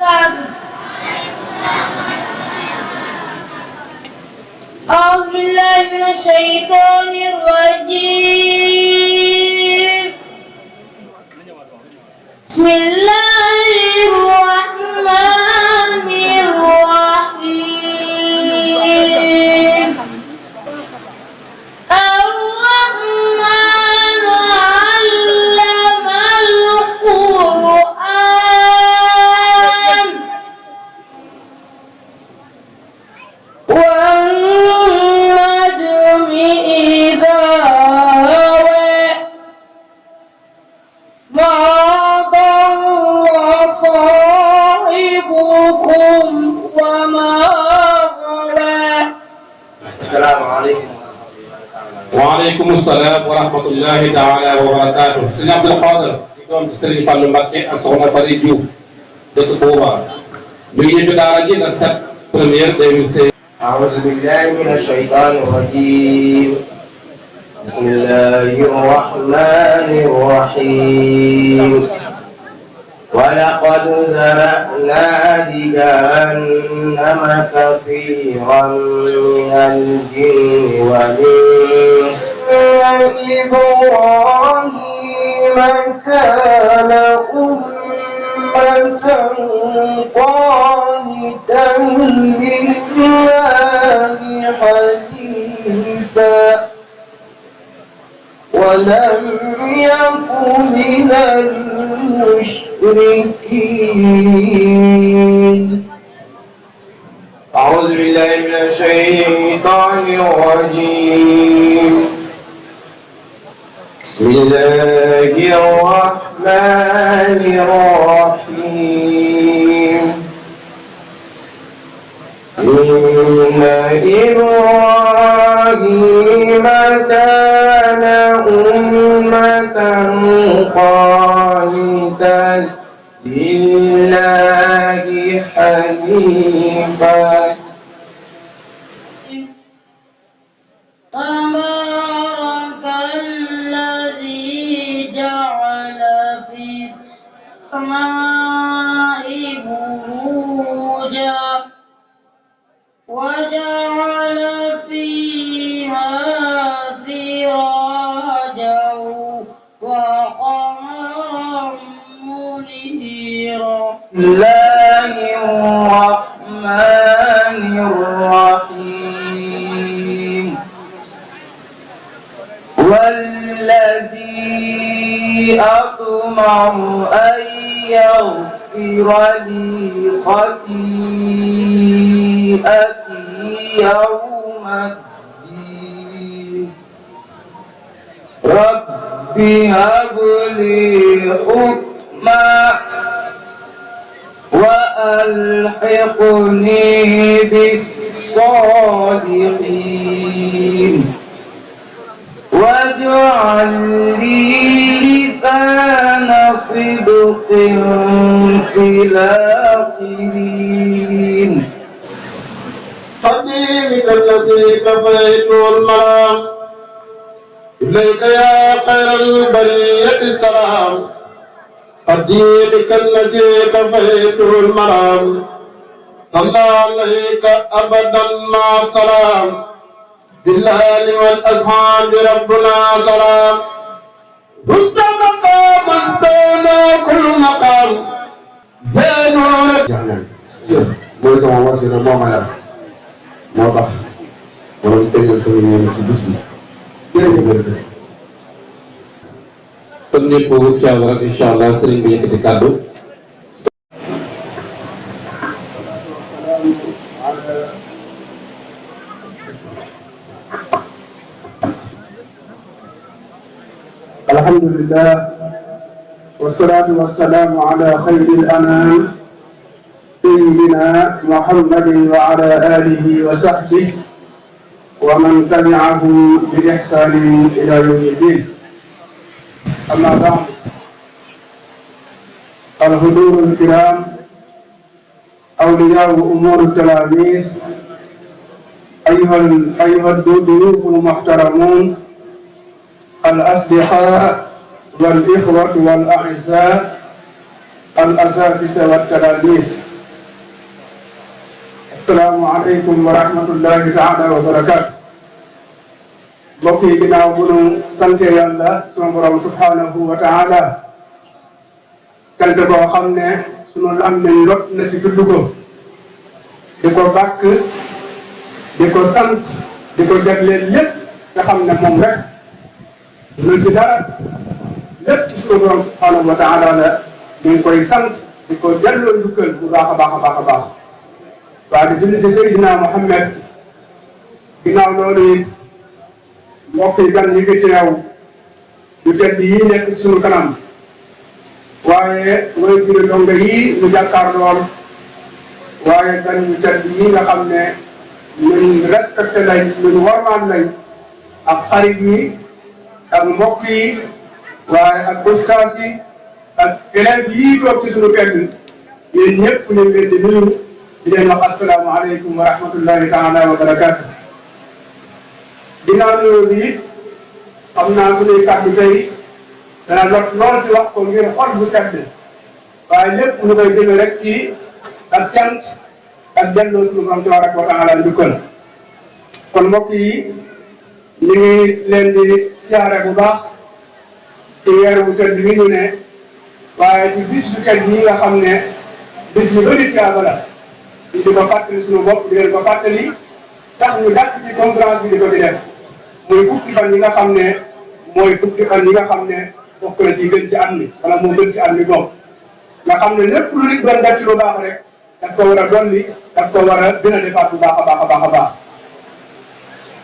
وبركاته. أعوذ بالله من الشيطان الرجيم. بسم الله الرحمن الرحيم. الرحمن علم القرآن والنجم إذا هوى ما ضل صاحبكم وما غوى. السلام عليكم. وعليكم السلام ورحمة الله تعالى وبركاته. Sëriñ Abdul Qadir di doom ci Sëriñ Fallu Mbakke ak Soxna Fari Diouf dëkk Touba ñu ngi yëngu daara ji la 7 première 2016. أعوذ بالله من الشيطان الرجيم. بسم الله الرحمن الرحيم. ولقد زرعنا لجهنم كثيرا من الجن والإنس إبراهيم كان أمة قانتا لله حنيفا ولم يكن من المشركين. أعوذ بالله من الشيطان الرجيم. بسم الله الرحمن الرحيم. إن إبراهيم كان أمة قانتا لله حنيفا. تبارك الذي جعل في السماء بروجا وجعل فيها سراجا وقمرا منيرا. الله الرحمن الرحيم. والذي أطمع أن يغفر لي خطيئتي يوم الدين. رب هب لي حكما وألحقني بالصالحين واجعل لي لسان صدق في الآخرين. حبيبك الذي كفيت المرام إليك يا خير البرية السلام. حبيبك الذي كفيت المرام صلى عليك أبدا مع سلام. بالله والأصحاب ربنا سلام. رشد مقاما دون كل مقام بينور. mooy sama wasila moo ma yar moo tax ma doon feeñal sama yéene ci bis bi jërëjëf. kon ñëpp teew rek incha allah sëriñ bi yëkkati kàddu. alhamdulillah wasalaatu wasalaamu ala xayril anaam sayyidina muhammadin wa ala alihi wa sahbihi wa man tabi'ahum bi ihsanin ila yawmi ddin. amma ba'd. الحضور الكرام أولياء أمور التلاميذ أيها الضيوف المحترمون الأصدقاء والإخوة والأعزاء الأساتذة والتلاميذ asalaamaaleykum wa rahmatullahi taala wa barakaatu. mbokk yi ginnaaw bu nu sante yàlla sunu borom subhanahu wa taala sant boo xam ne sunu am nañ lot na ci tudd ko di ko bàkk di ko sant di ko jagleel lépp nga xam ne moom rek lu ci dara lépp sunu borom subhanahu wa taala la di ngi koy sant di ko delloo njukkal bu baax a baax a baax a baax waaye di julli ci Seydina Muhammad ginnaaw loolu it mbokk yi gan yi fi teew yu tedd yii nekk ci sunu kanam waaye way jure donga yii ñu jàkkaar lool waaye gan yu tedd yii nga xam ne ñun respecté lañ ñun warmaan lañ ak xarit yi ak mbokk yi waaye ak ustaas yi ak élèves yii toog ci sunu pegg yéen ñëpp ñu ngi leen di nuyu di leen wax asalaamaaleykum wa rahmatullahi taala wa barakaatu. ginnaaw nuyoo bi xam naa suñuy kàddu tey dana lot lool ci wax ko ngir xol bu sedd waaye lépp ñu koy jëme rek ci ak cant ak delloo suñu borom tabaraka wa taala njukkal. kon mbokk yi ñu ngi leen di siyaare bu baax ci weer bu tedd bi ñu ne waaye ci bis bu tedd yi nga xam ne bis bu bëri tiyaaba la di ko fàttali suñu bopp di leen ko fàttali tax ñu dàkk ci conférence bi di ko di def muy fukki fan yi nga xam ne mooy fukki fan yi nga xam ne bokk na ci gën ci at mi wala moo gën ci at mi bokk nga xam ne lépp lu nit doon def ci lu baax rek daf ko war a dolli daf ko war a gën a defaat bu baax a baax a baax a baax.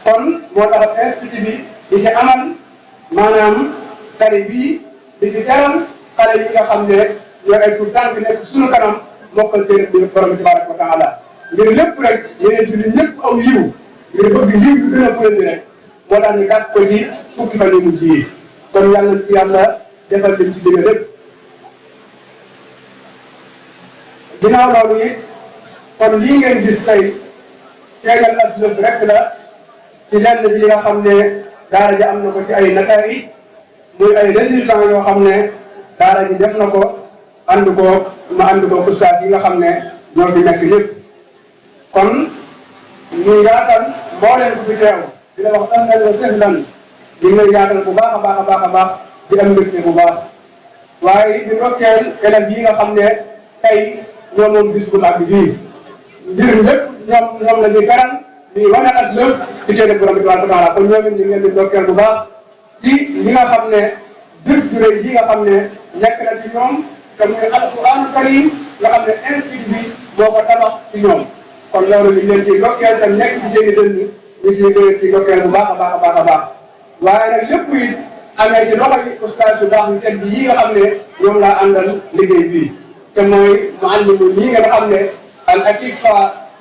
kon moo tax institut bi di ci amal maanaam tari bii di ci teral xale yi nga xam ne ñoo ay pour tànk nekk suñu kanam mokkal téere bi borom bi tabaraka wa taala ngir lépp rek yéen julli ñëpp aw yiw ngir bëgg yiw bi gën a fulandi rek moo tax ñu gàtt ko ci fukki fan yu mujj yi kon yàlla ci yàlla defal leen ci dëgg lépp. ginnaaw loolu it kon lii ngeen gis tey teegal as lëf rek la ci lenn ci li nga xam ne daara ji am na ko ci ay nataay yi muy ay résultats yoo xam ne daara ji def na ko ànd ko ustaas yi nga xam ne ñoo fi nekk ñëpp. kon ñu yaatal mbooleem ku fi teew di la wax ahlan wa sahlan di nga yaatal bu baax a baax a baax a baax di am mbégte bu baax waaye di ndokkeel élèves yi nga xam ne tey ñoo moom bis bu mag bii ngir lépp ñoom la ñuy karan ñuy wane as lëf ci téere borom bi tabaraka wa taala kon ñoom it ñu ngeen di ndokkeel bu baax ci li nga xam ne jëf ju rëy yi nga xam ne nekk na ci ñoom te muy alquraanul karim nga xam ne institut bi moo ko tabax ci ñoom. kon loolu ñu leen ciy ndokkeel te nekk ci seen i dënn ñu ciy gën ci ndokkeel bu baax a baax a baax a baax waaye nag lépp it amee ci loxo yi ustaas yu baax yu tedd yi nga xam ne ñoom laa àndal liggéey bii te mooy muallimu yi nga xam ne al akifa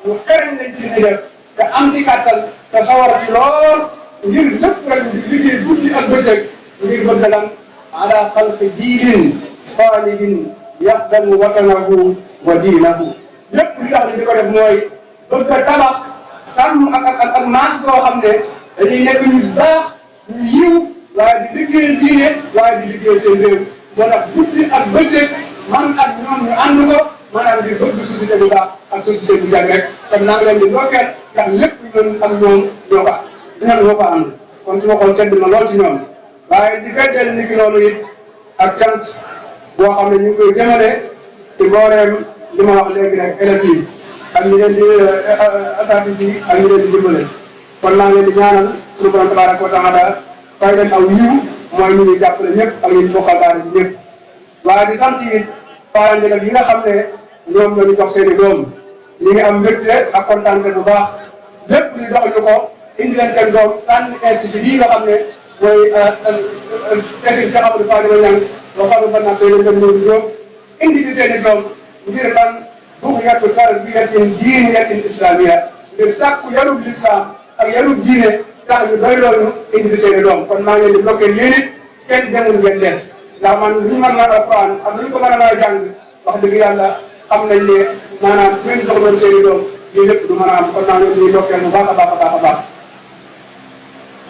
ñu xereñ lañ ci di def te am ci kàttan te sawar ci lool ngir lépp rek di liggéey guddi ak bëccëg ngir bëgg lan ala xalqi diinin saalihin yaxdamu watanahu wa diinahu lépp li tax ñu di ko def mooy bëgg a tabax sàmm ak maas boo xam ne dañuy nekk ñu baax ñu yiw waaye di liggéeyal diine waaye di liggéeyal seen réew moo tax guddi ak bëccëg man ak ñoom ñu ànd ko maanaam ngir bëgg société bu baax ak société bu jag rek kon naa ngi leen di ndokkeel ndax lépp ñun ak ñoom ñoo ko ànd kon su ma xool sedd na lool ci ñoom waaye di feddeel ni ki loolu it ak cant boo xam ne ñu ngi koy jëmale ci mbooleem li ma wax léegi rek élèves yi ak ñi leen di asatis yi ak ñi leen di dimbale kon naa leen di ñaanal suñu borom tabaraka wa taala fay leen aw yiw mooy ñu ngi jàppale ñëpp ak ñu bokkal daara ji ñëpp waaye di sant it parents d'élèves yi nga xam ne ñoom ñoo ñu jox seen i doom ñu ngi am mbégte ak kontaante bu baax lépp ñu dox ñu ko indi leen seen doom tànn institut bii nga xam ne mooy technique Cheikh Amadou Fadilou Niang boo xam ne ban naa seen i doom indi ci seen i doom ngir ban buxyatu tarbiyatin diiniyatin islamiyya ngir sàkku yarub l'islam ak yarub diine tax ñu doy loolu indi ci seen i doom kon maa ngi leen di bloqué yéen it kenn demul ngeen des ndax man lu ñu mën a alquran ak lu ñu ko mën a jàng wax dëgg yàlla xam nañ ne maanaam bu ngeen joxoon seen i doom lii lépp du mën a am kon naa leen di bloqué bu baax a baax a baax a baax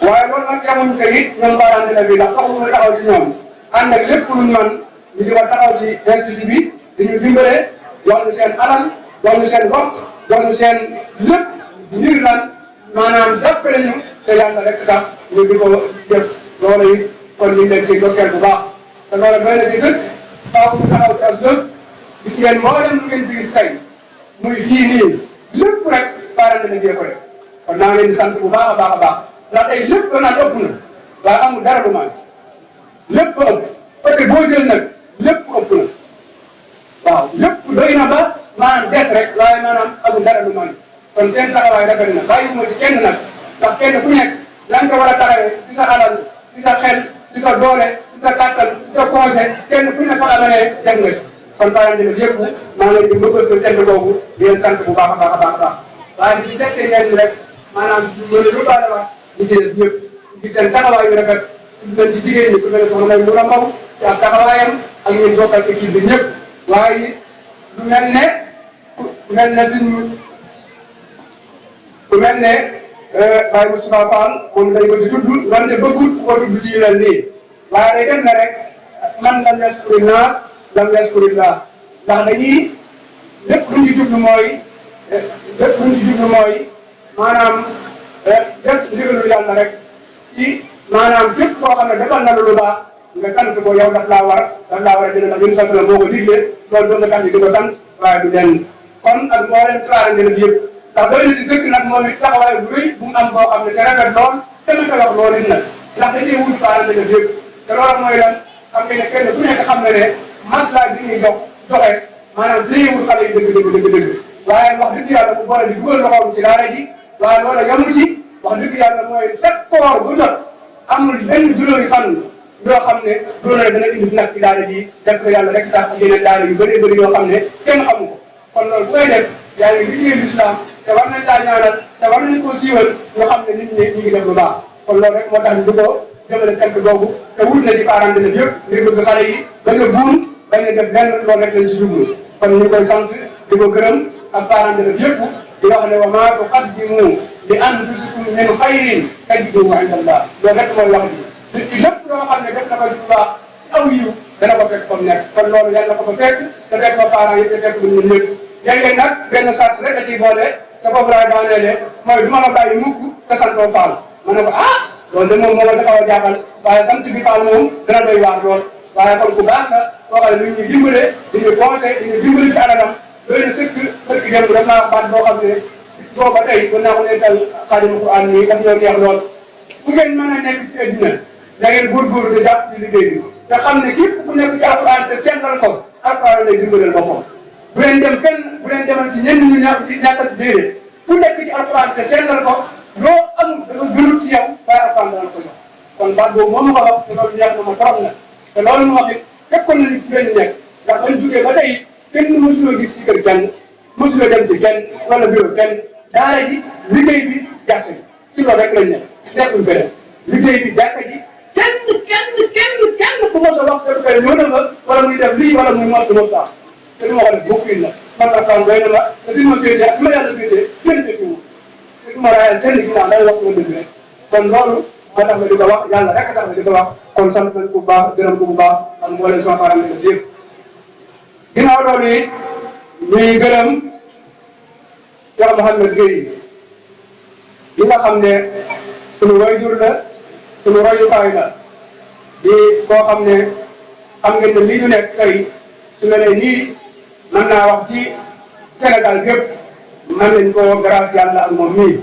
waaye loolu nag jamuñ ko it ñoom parents d'élèves bi ndax taxul ñu taxaw ci ñoom ànd ak lépp luñ man ñu di ko taxaw ci institut bi di ñu dimbale jox ñu seen alal jox ñu seen bopp doon seen lépp ngir lan maanaam jàppale ñu te yàlla rek tax ñu di ko def loolu it kon ñu ngi leen ci dokkeel bu baax te loolu doy na ci sëkk faaw mu taxaw ci as lëf gis ngeen moo dem lu ngeen fi gis tey muy fii nii lépp rek parent na jee ko def kon naa leen di sant bu baax a baax a baax ndax tey lépp doon naan ëpp na waaye amul dara bu manqué lépp ëpp côté boo jël nag lépp ëpp na waaw lépp doy na ba maanaam des rek waaye maanaam amul dara lu manqué kon seen taxawaay rafet na bàyyiwuma ci kenn nag ndax kenn ku nekk lan ko war a taxawee ci sa alal ci sa xel ci sa doole ci sa kàttan ci sa conseil kenn ku nekk fa amanee def nga ci kon parent bi yëpp maa ngi leen di bëgg sa cant boobu di leen sant bu baax a baax a baax a baax waaye di ci seetee ñenn rek maanaam mën a yóbbaale wax ñi ci des ñëpp di seen taxawaay yu rafet dañ ci jigéen ñi ku mel ne soxna May Moura Mbow ci ak taxawaayam ak ñun bokkal équipe bi ñëpp waaye lu mel ne ku mel ne Baye Moustapha Fall moom dañ ko di tudd wante bëggul ku ko tudd ci yu mel nii waaye day def na rek man lam yaskuri naas lam yaskurillah ndax dañuy lépp lu ñu jublu mooy maanaam def ndigalu yàlla rek ci maanaam képp koo xam ne defal na lu baax nga sant ko yow daf laa war a dina ndax ñun fas la moo ko digle loolu doon nga tax di ko sant waaye du lenn kon ak moo leen traité nag yëpp ndax doy na ci sëkk nag moom it taxawaay bu rëy bu mu am boo xam ne te rafet lool te ma ko wax loolu it nag ndax dañuy wut faarante nag yëpp te loolu mooy lan xam nga ne kenn ku nekk xam na ne maslaa bi ñuy joxe maanaam dañuy wut xale yi dëgg waaye wax dëgg yàlla bu boole di dugal loxoom ci daara ji waaye loolu yamu ci wax dëgg yàlla mooy chaque koor bu jot amul benn juróomi fan yoo xam ne loolu rek dana indi nag ci daara ji def ko yàlla rek tax ak yeneen daara yu bëree bëri yoo xam ne kenn xamu ko kon loolu bu koy def yaa ngi liggéey l'islam te war nañ laa ñaanal te war nañ koo siiwal nga xam ne nit ñi ñu ngi def lu baax kon loolu rek moo tax ñu ko jëmale cant googu te wut na ci parents bi yëpp ngir bëgg xale yi bañ a buum bañ a def lenn loolu rek lañ ci jublu kon ñu koy sant di ko gërëm ak parents bi yëpp di wax ne wa maa tuqaddimu li anfusikum min xayrin tajiduhu inda Allah loolu rek mooy wax ji nit ki lépp loo xam ne def na ko lu baax ci aw yiw dana ko fekk comme nekk kon loolu yàlla na ko fa fekk te fekk fa parents yi te fekk bu ñun ñëpp léeg-léeg nag benn sart rek da ciy boole te foofu laay daanelee mooy du ma la bàyyi mukk te santoo Fall ma ne ko loolu de moom moo ma taxaw a jaaxal waaye sant bi Fall moom dana doy waar lool waaye kon ku baax la koo xam ne ñu dimbale diñu conseil diñu dimbali ci alalam doy na sëkk barki dem daf naa baat boo xam ne booba tey mën naa ko nekkal Xaadimu Quraan nii daf ñoo neex lool fu ngeen mën a nekk ci àddina da ngeen góorgóorlu te jàpp ci liggéey bi te xam ne képp ku nekk ci alquran te seetlal ko alquran lay dimbalal boppam bu leen dem fenn bu leen demal ci ñenn ñu ñàkkat déedéet ku nekk ci alquran te seetlal ko loo amul dafa gënul ci yow waaye alquran dana ko jox kon baat boobu moom ma ko wax te loolu neex na ma trop na te loolu mu wax it fekkoon na ni ci lañ nekk ndax bañ jugee ba tey kenn mësuloo gis ci kër kenn mësuloo dem ci kenn wala bureau kenn daara ji liggéey bi jàkka ji ci loolu rek lañ nekk nekkul beneen liggéey bi jàkka ji kenn ku mos a wax seen kër ñëw na fa wala muy def lii wala muy mos a te du ma ko def bokk yi la man alquran doy na ma te bi ma féetee ak bi ma yàlla féetee kenn féetewu te du ma raayal kenn ginnaaw day wax sama dëgg rek kon loolu moo tax ma di ko wax yàlla rek a tax ma di ko wax kon sant nañ ko bu baax gërëm ko bu baax ak mboolem sama parent bi yëpp ginnaaw loolu it ñuy gërëm Cheikh Mouhamed Gueye li nga xam ne sunu waajur la sunu royukaay la di koo xam ne xam ngeen ne lii ñu nekk tey su ma nee nii mën naa wax ci Sénégal gépp mën nañ ko grâce yàlla ak moom mii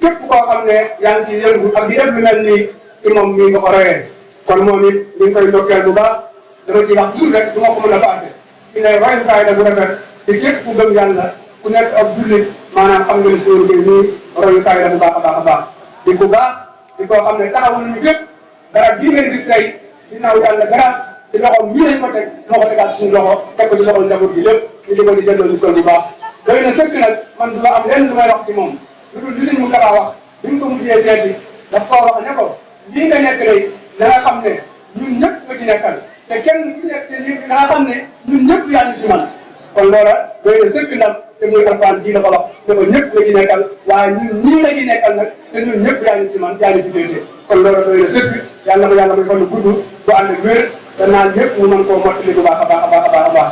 képp koo xam ne yaa ngi ci yëngu ak di def lu mel nii ci moom mii nga ko royee kon moom it ñu ngi koy ndokkeel bu baax dama ci wax toujours rek du ma ko mën a passé ci ne royukaay la bu rafet te képp ku gëm yàlla ku nekk ab jullit maanaam xam nga ne suñu liggéey nii royukaay la bu baax a baax a baax di ku baax di koo xam ne taxawul ñu képp garab bii ngeen gis tey ginnaaw yàlla grâce ci loxoom ñii lañ ko teg moo ko tegaat suñu loxo teg ko ci loxol njaboot gi lépp ñu di ko di delloo ñu ko bu baax doy na sëkk nag man du ma am lenn lu may wax ci moom lu dul li suñ mu karaa wax bi mu ko mujjee seeti daf koo wax ne ko lii nga nekk lay da nga xam ne ñun ñëpp nga ci nekkal te kenn ku nekk te lii da nga xam ne ñun ñëpp yaa ñu ci man kon loola doy na sëkk nag te muy alfaan ji la ko wax ne ko ñëpp nga ci nekkal waaye ñun ñii la ci nekkal nag te ñun ñëpp yaa ñu ci man yaa ñu ci déetee kon loola doy na sëkk yàlla ko yàlla may fan gudd bu ànd ak wér te naan yëpp mu mën koo mottali bu baax a baax a baax a baax a baax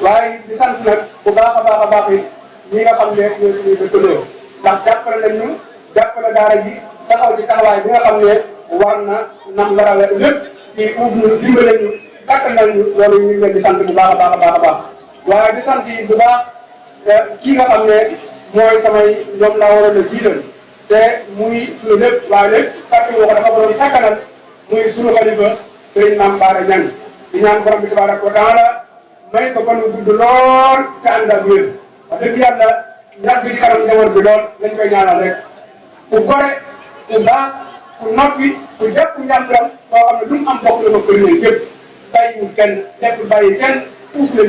waaye di sant nag bu baax a baax it ñi nga xam ne ñooy suñuy dëkkandoo ndax jàppale nañ ñu jàppale daara ji taxaw ci taxawaay bi nga xam ne war na nam la rawee lépp ci uub ñu dimbale ñu kattanal ñu loolu ñu ngi leen di sant bu baax a baax a baax a baax waaye di sant yi bu baax kii nga xam ne mooy samay ñoom laa waroon a jiital te muy suñu lépp waaye lépp fàtte woo ko dafa ko doon sakkanal muy suñu xalifa Sëriñ Maam Bara Niang di ñaan borom bi tabaraka wa taala may ko kon gudd lool te ànd ak wér wax dëgg yàlla ñàkk ci kanam njaboot bi lool lañ koy ñaanal rek ku gore ku baax ku noppi ku jàpp njàmburam boo xam ne lu mu am bokk la ko kër ñëw yëpp bàyyiwul kenn nekk bàyyi kenn uuf la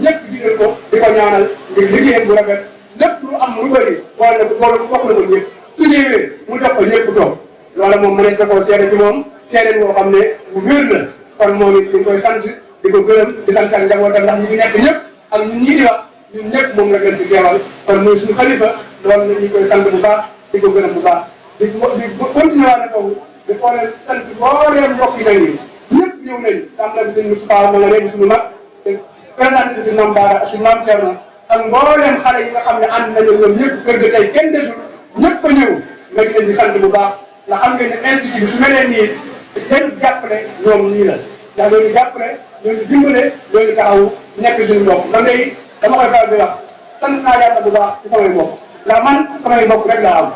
ñëpp digal ko di ko ñaanal ngir liggéeyam bu rafet lépp lu am lu bëri wala boole bokk na ko ñëpp su ñëwee mu jox ko ñëpp toog loola moom mënees na koo seede ci moom seede boo xam ne bu wér la kon moom it ñu koy sant di ko gërëm di sant ak njabootam ndax ñu ngi nekk ñëpp ak ñun ñii di wax ñun ñëpp moom la gën di teewal kon mooy suñu xalifa loolu la ñu koy sant bu baax di ko gërëm bu baax di continuer waat na kaw di xoole sant booleem mbokk yi nag yi ñëpp ñëw nañ am na bi suñu Moustapha ma nga léegi suñu mag te présenté suñu Mame Bara suñu Mame Thierno ak mbooleem xale yi nga xam ne ànd nañu ñoom ñëpp kër ga tey kenn desul ñëpp a ñëw nga di leen di sant bu baax ndax xam ngeen ne institut bi su mel nii seen jàppale ñoom nii la ndax loolu jàppale loolu dimbale loolu taxaw nekk suñu mbokk man day dama koy faral di wax sant naa yàlla bu baax ci samay mbokk ndax man samay mbokk rek laa am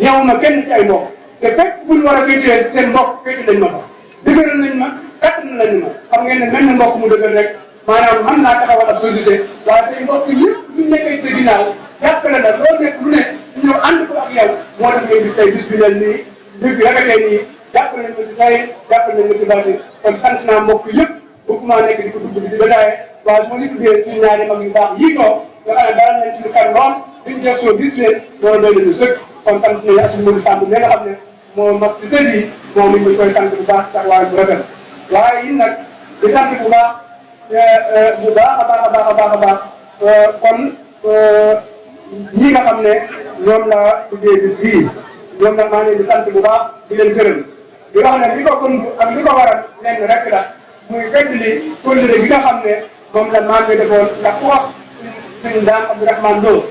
ñëw ma kenn ci ay mbokk te fépp bu ñu war a féetee seen mbokk féete nañ ma fa dëgëral nañ ma kattan nañ ma xam ngeen ne mel na mbokk mu dëgër rek maanaam mën naa taxawal ab société waaye say mbokk yëpp ñu nekkee sa ginnaaw jàppale la loo nekk lu ne ñu ñëw ànd ko ak yow moo tax ngay gis tey bis bi mel nii dëgg rafetee nii jàppale nañ ma ci say jàppale nañ ma ci bàtti kon sant naa mbokk yëpp bëgguma nekk di ko dugg di détaillé waaye su ma li tuddee ci ñaari mag yu baax yii toog nga xam ne dara nañ suñu xel lool duñ gëstoo gis leen loolu doy nañu sëkk kon sant nañu ak suñu Samb mi nga xam ne moo mag ci sët yi moom it ñu koy sant bu baax taxawaay bu rafet waaye it nag di sant bu baax a baax a baax a baax a baax kon ñi nga xam ne ñoom la tuddee bis bii ñoom nag maa ngi leen di sant bu baax di leen gërëm di wax ne li ko gënd ak li ko waral lenn rek la muy fekk li kóllëre gi nga xam ne moom la maa ngi defoon ndax ku wax suñu Ndaam Abdourahmane Lo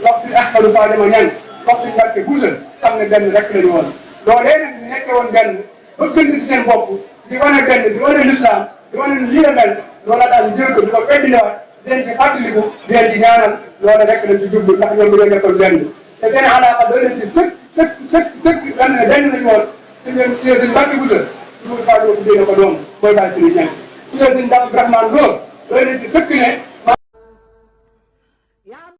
wax suñu Ahmadou Fadima Niang wax suñu Mbacke Boussa xam ne benn rek la ñu woon loolee nag ñu nekkee woon benn ba gën ci seen bopp di wane benn di wane l'islam di wane lii la mel loola daal ñu jël ko di ko feddliwaat di leen ci fàttaliku di leen ci ñaanal loola rek lañ ci jublu ndax ñoom dañoo nekkoon benn te seen alaaka doy na ci sëkk benn lañu woon suñu suñu Mbacke Boussa suñu Fadima tuddee na ko doom mooy bàyyi suñu ñan suñu suñu Ndaam Abdourahmane Lo doy na ci sëkk ne